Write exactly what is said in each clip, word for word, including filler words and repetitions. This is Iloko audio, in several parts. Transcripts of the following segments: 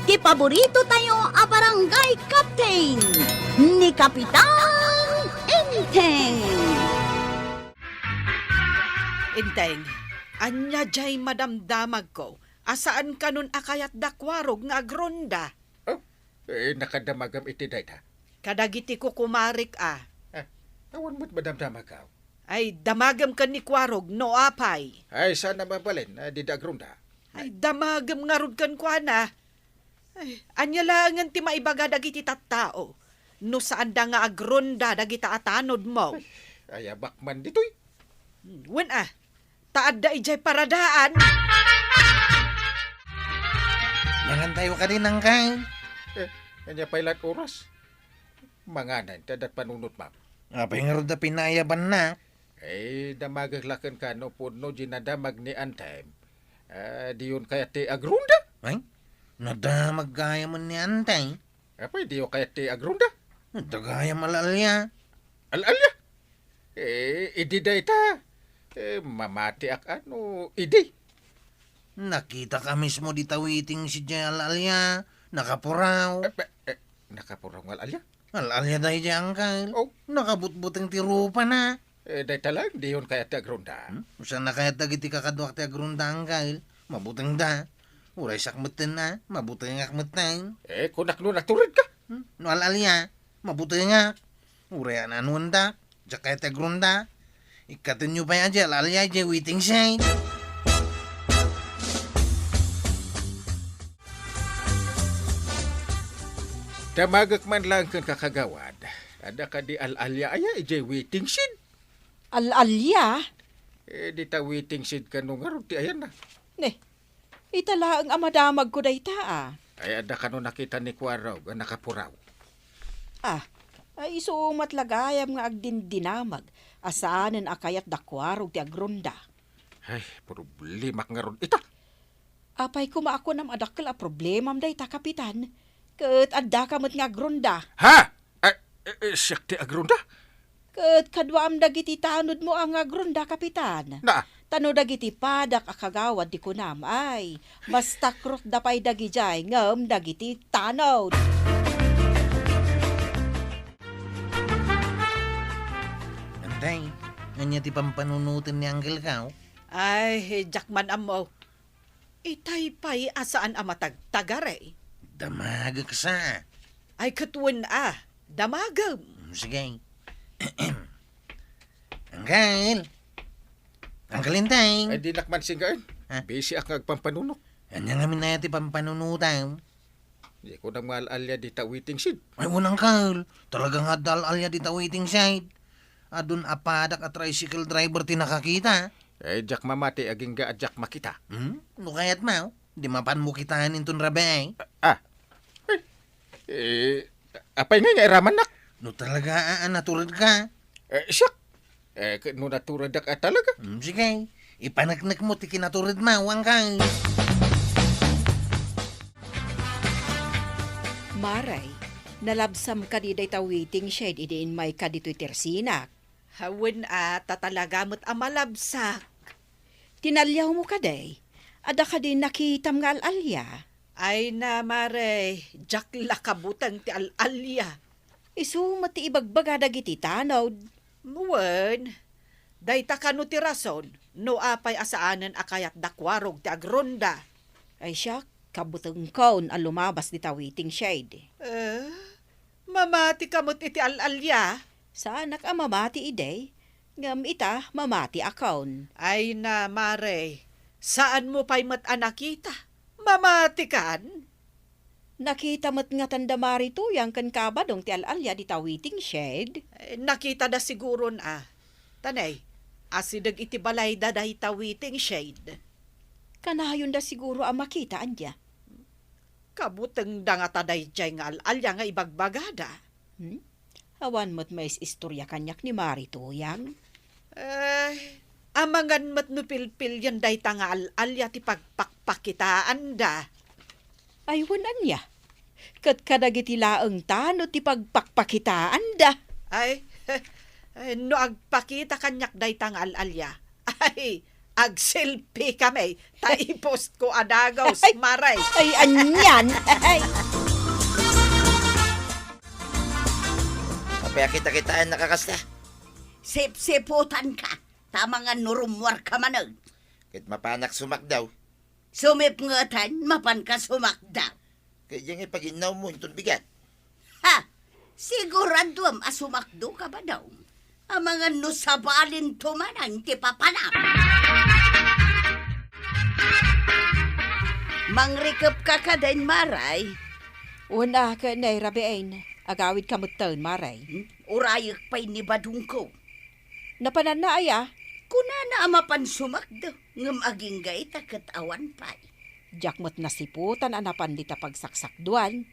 Ti paborito tayo a barangay captain, ni Kapitan Enteng. Enteng, ania jay madamdamagko a saan kanon a kayat da Kuarog nga agronda? Oh, eh, nakadamagam iti dayta? Kadagiti kukumarik a. Ah, awan met madamdamagaw. Ay, damagem ken ni Kuarog no apay. Ay, saan a mabalin a dida agronda? Ay, damagem ngarud kenkuana. Ay, ania laengen ti maibaga dagiti tattao no saanda nga agronda dagita a tanodmo? Ay, ayabak man ditoy. Hmm, wen a, ta adda idiay paradaan. Mangantayo kadi, Angkel? Eh, ania pay la't oras? Manganen, ta adda't panunotmam. Apay ngarud a pinaayabannak? Eh, damagek la kenka no pudno diay nadamag ni Antay. Ah, diyon kayat ti agronda? Ay, nadamag gayam ni Antay. Apay, diyo kayat ti agronda? Nadagayam al-alia. Al-alia? Eh, idi dayta, eh, mamatiak a no idi. Nakitak a mismo dita waiting shed diay al-alia, nakapuraw. Eh, eh, eh, nakapuraw nga al-alia? Al-alia daydiay, Angkel. Oh. Nakabutbuteng ti rupana. Eh, dayta laeng, diyon kayat ti agronda? Hmm? Saan a kayat dagiti kakaduak ti agronda, Angkel? Mabutengda. Uray siak metten a, mabutengak metten. Eh, kunak no naturedka? Hmm? No al-alia, mabutengak. Uray an-anuendak, diak kayat ti agronda. Ikkatenyo pay a diay al-alia diay waiting shed. Damagek man laeng kenka, kagawad. Adda kadi al-alia aya idiay waiting shed? Al-alia? Eh, dita waiting shed kano ngarud ti ayanna? Ne, ita laeng a madamagko dayta a. Ay, adda kano nakita ni Kuarog a nakapuraw? Ah, ay, isu met la gayam nga agdindinamag a saanen a kayat da Kuarog ti agronda. Ay, problemak ngarud ita. Apay koma a kunam a dakkel a problemam dayta, Kapitan? Ket addaka met nga agronda. Ha? Eh, eh, eh, siak ti agronda? Ket kaduam dagiti tanodmo a nga agronda, Kapitan. Na? Ta no dagiti padak a kagawad ti kunam, ay, mas takrotda pay dagidiay ngem dagiti tanod. Antay, ania ti pampanunoten ni Angkelko? Ay, diak man ammo. Itay pay a saan a matagtagari. Damagek sa. Ay, ket wen a, damagem. Mm, sige. Angkel. Angkel Enteng. Ay, dinak man singgaen. Ha? Busy ak nga agpampanunot. Ania ngamin aya ti pampanunotam? Di ko nang maal-alia dita waiting shed. Ay, wen, Angkel. Talaga nga adda al-alia dita waiting shed. Adun a padak a tricycle driver ti nakakita. Eh, diak mamati agingga a diak makita. Hmm? No kayatmo, di mapanmo kitaen inton rabii. Ah. Eh, eh, apay ngay nga iramannak? No talaga a, a naturedka. Eh, siak. Eh, k-, no naturedak a talaga. Hmm, sige. Ipaneknekmo ti kinaturedmo, Angkel. Maray, nalabsam kadi dayta waiting shed idi immayka ditoy tersinak? Wen a, ta talaga met a malabsak. Tinaliawmo kadi? Adda kadi nakitam nga al-alia? Ay na, Maray, diak la kabuteng ti al-alia. Isu met ti ibagbaga dagiti tanod. Wen, dayta kano ti rason no apay a saanen a kayat da Kuarog ti agronda. Ay siak, kabutengkon a lumabas dita waiting shed. Eh, mamatika met iti al-alia? Saanak a mamati idi, ngem ita, mamatiakon. Ay na, Maray, saanmo pay met a nakita? Mamatikan? Nakita met ngatan da Mari Tuyang ken Kabadong ti al-alia dita waiting shed? Eh, nakitada siguron a. Tanay, asideg iti balayda dayta waiting shed. Kanayonda siguro a makita, ania? Kabutengda ngata daydiay nga al-alia nga ibagbagada. Hmm? Awan met mais-istoria kaniak ni Mari Tuyang. Eh, amangan met no pilpilian dayta nga al-alia ti pagpakpakitaanda. Ay, wen ania? Ket kadagiti laeng tanod ti pagpakpakitaanda. Ay, ay, no agpakita kaniak dayta nga al-alia, ay, Agselfie kami, ta i-post ko a dagus, Ay. Maray. Ay, anian. Ay. Apay a kita-kitaen nakakasta? Sipsiputan ka, ta mangan no rummuar ka manen. Ket mapanak sumakdaw. Sumipngeten, mapan ka sumakdaw. Ket diay nga ipaginnaw mo inton bigat. Ha! Siguraduam a sumakdo ka, Badong. Amangan no sabalin tumanan ti papanam. Mangrikep ka kadin, Maray? Una, ken ni Rabiin. Agawid ka metten, Maray. Hmm? Urayek pay ni Badongko. Napananna aya? Kunana a mapan sumakdo, ngem agingga ita ket awan pay. Diak met nasiputan a napan dita pagsaksakduan.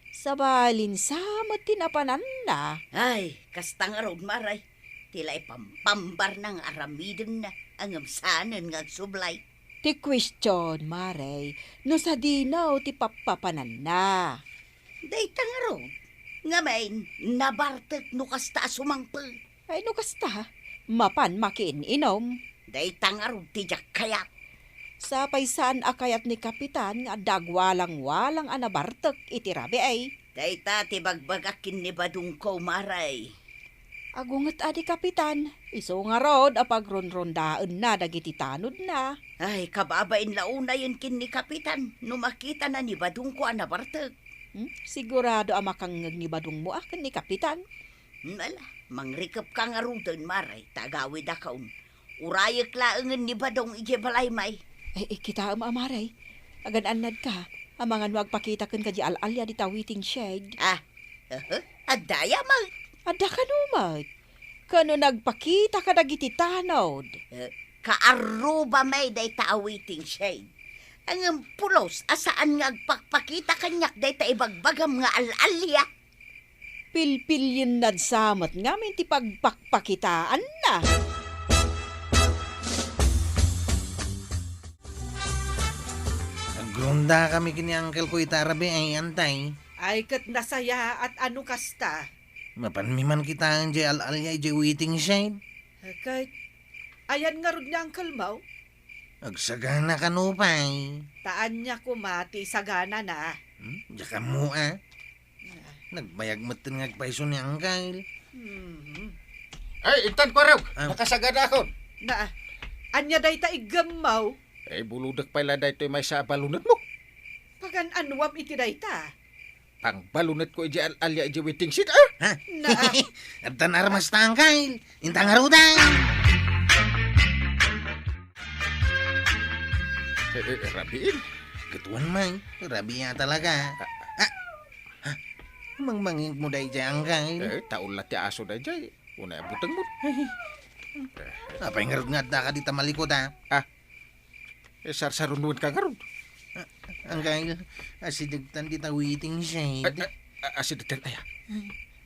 Sabalin sa met ti napananna. Ay, kasta ngarud, Maray. Ti la ipampambarna nga aramidenna, ngem saanen nga agsublay. Ti question, Maray, no sadino ti pappapananna. Dayta ngarud. Ngamin, nabartek no kasta a sumangpet. Ay, no kasta, mapan makiin-inom. Dayta ngarud ti diak kayat. Sapay saan a kayat ni Kapitan nga adda agwalang-walang a nabartek iti rabii. Dayta ti bagbagak ken ni Badongko, Maray. Agunget a di Kapitan, isu ngarud a pagronrondaenna dagiti tanodna. Ay, kababain la unayen ken ni Kapitan no makitana ni Badongko a nabartek. Hmm? Sigurado a makangngeg ni Badongmo a ken ni Kapitan? Hmm, ala, mangrikep ka ngaruden, Maray, ta agawidakon. Urayek laengen ni Badong idiay balay, may. Ay, ay, kitaem a, Maray. Agan-annad ka, amangan no agpakita ken ka diay al-alia dita waiting shed. Ah, aha, adda aya, may. Adda kano met. Kano nagpakita kadagiti tanod. Eh, kaarruba may dayta a waiting shed. Ngem pulos a saan nga agpakpakita kaniak dayta ibagbagam nga al-alia. Pilpiliennad sa met ngamin ti pagpakpakitaanna. Agrondakami ken ni Uncle ko ita rabii, Antay. Ay, ket nasayaat a no kasta. Mapanmi man kitaen diay al-alia idiay waiting shed. Ket, ayan ngarud ni Uncle mo? Agsagana kano pay. Ta ania koma ti saganana? Hmm? Diak ammo a. Nagbayag metten nga agpayso ni Uncle. Mhm. Ay, intan, Kuarog! Ah. Nakasaganakon! Na, ania dayta iggemmaw? Eh, bulodek pay la daytoy maysa a balunetmo. Pagan-anuam iti dayta? Pangbalunetko idiay al-alia idiay waiting shed, ah! Ha? Na. Addan armasta, Uncle. Inta ngaruden. Eh, eh, rabiin. Ket wen, may. Rabii a talaga. Ah. Ah. Ha? Mangmangingmo daydiay, Uncle. Eh, ta ulla ti aso daydiay. Unay a butengmo. Apay ngarud nga addaka dita malikut, a? Ah. Eh, sarsarunuen ka ngarud. Ah, Uncle, asidegtan dita waiting shed. Ah, ah, ah, asidegtan aya?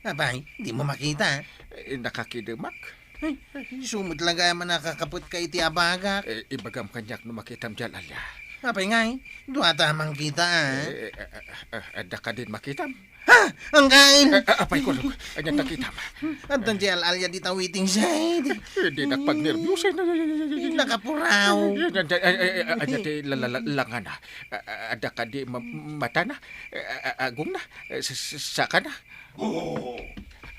Apay, dimo makita? Eh, nakakidemak. Ay, isu met la gayam a nakakapetka iti abagak. Eh, ibagam kaniak no makitam diay al-alia. Apay ngay, duata a mangkita, a. Eh, eh, eh, eh, eh, adda kadin makitam? Ha? Uncle! Eh, eh, apay, Kuarog, ania ti nakitam? Addan diay al-alia dita waiting shed. Eh, dinak pagnerbios, ay, ay, ay, ay, ay, ay. Nakapuraw. Eh, eh, eh, eh, ania ti la-, la-, la-, langana? Ah, ah, adda kadi ma-, matana? Eh, ah, ah, agongna? Eh, sa-, sa-, sakana? Oh.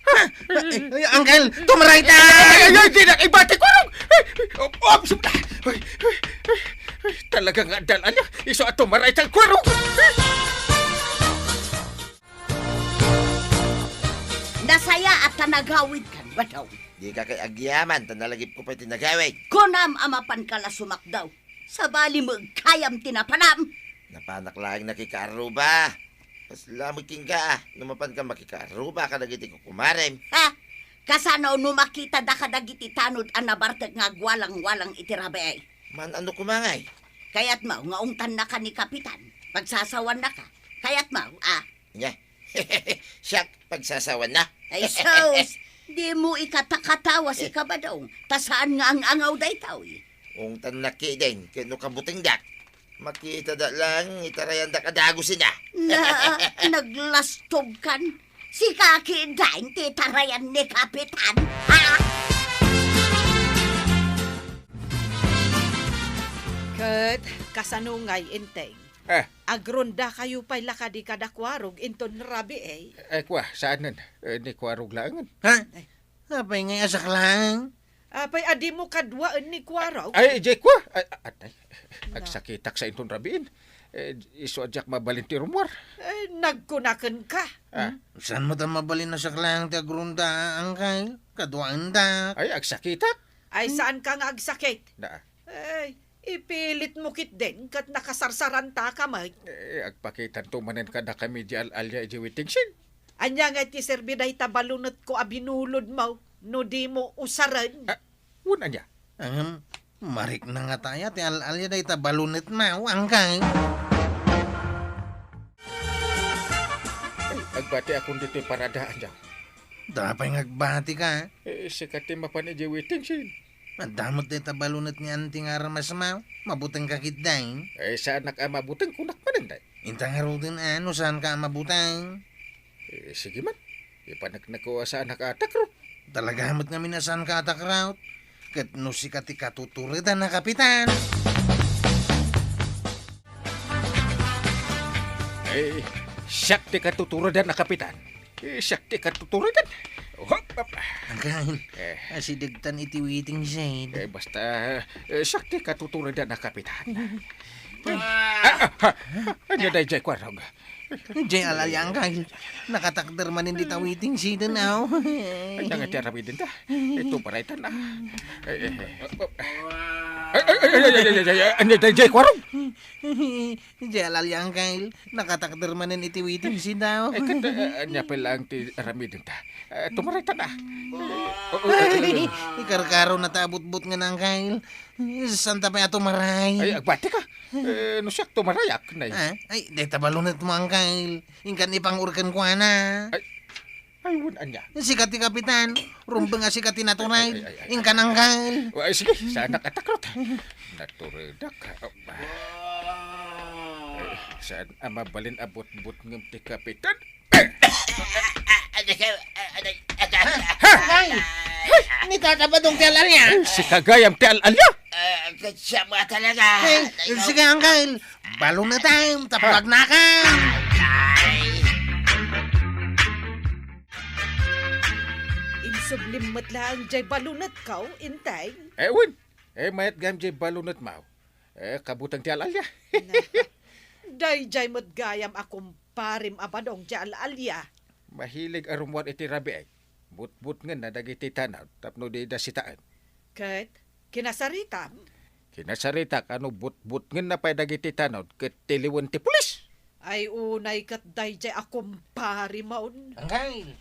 Ha? Ay, ay, Uncle, tumarayta! Ay, ay, ay, dinak ibati, Kuarog! Ay, op, op, sumda! Ay, ay, ay, ay, talaga nga addan ania, isu a tumarayta, Kuarog! Nasayaat ta nagawidkan, Badong. Dika kay agyaman, ta nalagipko pay ti nagawid. Kunam a mapanka la sumakdaw. Sabali met gayam ti napanam. Napanak laeng nakikaarruba. Kasla met kenka, no mapanka makikaarruba kadagiti kukumarem. Ha? Kasano no makitada kadagiti tanod a nabartek nga agwalang-walang iti rabii? Man-ano koma ngay? Kayatmo nga ungtannaka ni Kapitan. Pagsasawannaka. Kayatmo, a? Ania? Siak, pagsasawanna? Ay, sus! Dimo ikatakatawa si Kabadong, ta saan nga ang-angaw daytoy. Ungtannak ketdin, ket no kabutengdak, makitada laeng itarayandak a dagusenna. Na, naglastogkan. Sika ketdin ti itarayan ni Kapitan, ha? Et kasano ngay, Enteng? Ah. Agrondakayo pay la kadi kada Kuarog inton rabii, eh? Ay, kua, saanen. Eh, ni Kuarog laengen. Ha? Ay. Apay ngay a saklang? Apay a dimo kaduaen ni Kuarog? Ay, idiay kua. Ay, a-, atay. Na. Agsakitak sa inton rabiin. Eh, isu a diak mabalin ti rummuar. Eh, nagkunakenka. Ah. Hmm? Saan met a mabalin a saklang ti agronda, Angkel? Kaduaendak. Ay, agsakitak. Ay, hmm, saanka nga agsakit? Na. Ay, ipilitmo ketdin ket nakasarsarantaka met. Eh, agpakitanto manen kadakami di al-alia idiay waiting shed. Ania ngay ti serbi dayta balunetko a binulodmo no dimo usaren? Ah, wen ania? Ahem, marikna ngata aya ti al-alia dayta balunetmo, Angkel? Ay, agbatiakon ditoy parada, ania? Apay nga agbatika? Eh, sika ti mapan idiay waiting shed. Adda met dayta balunet ni Auntie nga armasmo. Mabutengka ketdin. Eh, saanak a mabuteng, kunak manen, day. Inta ngaruden a no saanka a mabuteng. Eh, sige man. Ipanekneko a saanak a takrot. Talaga met ngamin a saanka a takrot. Ket no sika ti katuturedan a kapitan. Eh, siak ti katuturedan a kapitan. Eh, siak ti katuturedan. Hop, hop. Angkel, eh, asidegtan iti waiting shed. Eh, basta, eh, siak ti katuturedan a kapitan. Ah, ah, ah, ania daydiay, Kuarog? Diay al-alia, Angkel. Nakatakder manen dita waiting shed, aw. Ania nga ti aramidenta? Ito, paraytan, ah. Eh, eh, eh. Ay, ay, ay, ania daydiay, Kuarog? Diay al-alia, Angkel. Nakatakder manen iti waiting shed, aw. Eh, ket, eh, ania pay laeng ti aramidenta? Eh, tumaraytan, ah. Ay, ikarkaronata a butbutngen, Angkel. Saanta pay a tumaray. Ay, agbatika. Eh, no siak tumarayak, nay. Ah, ay, dayta balunetmo, Angkel. Inkan ipangur kenkuana. Ay, ay, wen ania? Sika ti kapitan. Rumbeng a sika ti natured. Ay, ay, ay, ay. Inkan, Angkel. Ay, sige, saanak a takrot. Naturedak. Ay, saan a mabalin a butbutngem ti kapitan? Ay! Ni Tata Badong ti al-alia. Ay, sika gayam ti al-alia. Ah, ket siak met talaga. Ay, sige, Angkel. Balunetam, tapno agnakem. Ay. Insublim met laeng diay balunetko, Enteng. Eh, wen. Eh, mayat gayam diay balunetmo. Eh, kabuteng ti al-alia. Na, daydiay met gayam a kumparem a Badong ti al-alia. Mahilig a rummuar iti rabii. Butbutngenna dagiti tanod tapno dida sitaen. Ket kinasaritam? Kinasaritak a no butbutngenna pay dagiti tanod ket tiliwen ti pulis. Ay, unay ket daydiay a kumparemon. Angkel,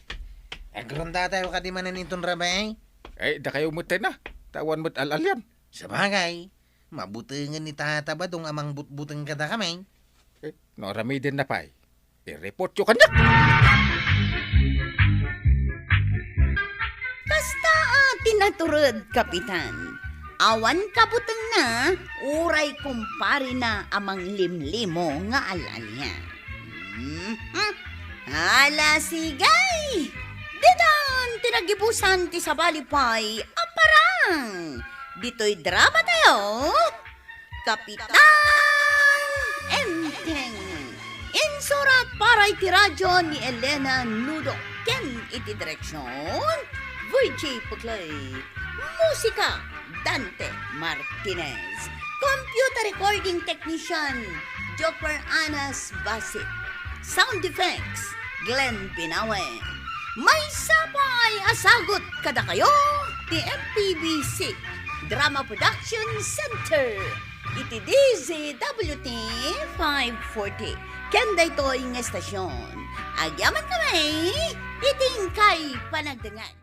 agrondatayo kadi manen inton rabii? Ay, dakayo met, tay na. Ta awan met al-aliam. Sabagay, mabutengen ni Tata Badong a mangbutbuteng kadakami. Eh, no aramidenna pay, i-reportyo kaniak. Kasta a ti natured, Kapitan. Awan kabutengna, uray kumparena a manglimlimo nga al-alia. Mhm. Ala, sige! Ditan ti nagibusan ti sabali pay a parang. Ditoy drama tayo, Kapitan Enteng. Insurat para iti radyo ni Elena Nudo ken iti direksyon, Virgie Puclay. Musika, Dante Martinez. Computer recording technician, Joper Anas Basit. Sound effects, Glenn Binawe. Maysa pay a sagut kadakayo ti M P B C Drama Production Center iti D Z W T five forty. Ken daytoy nga estasyon, agyamankami iti inkay panagdengngeg.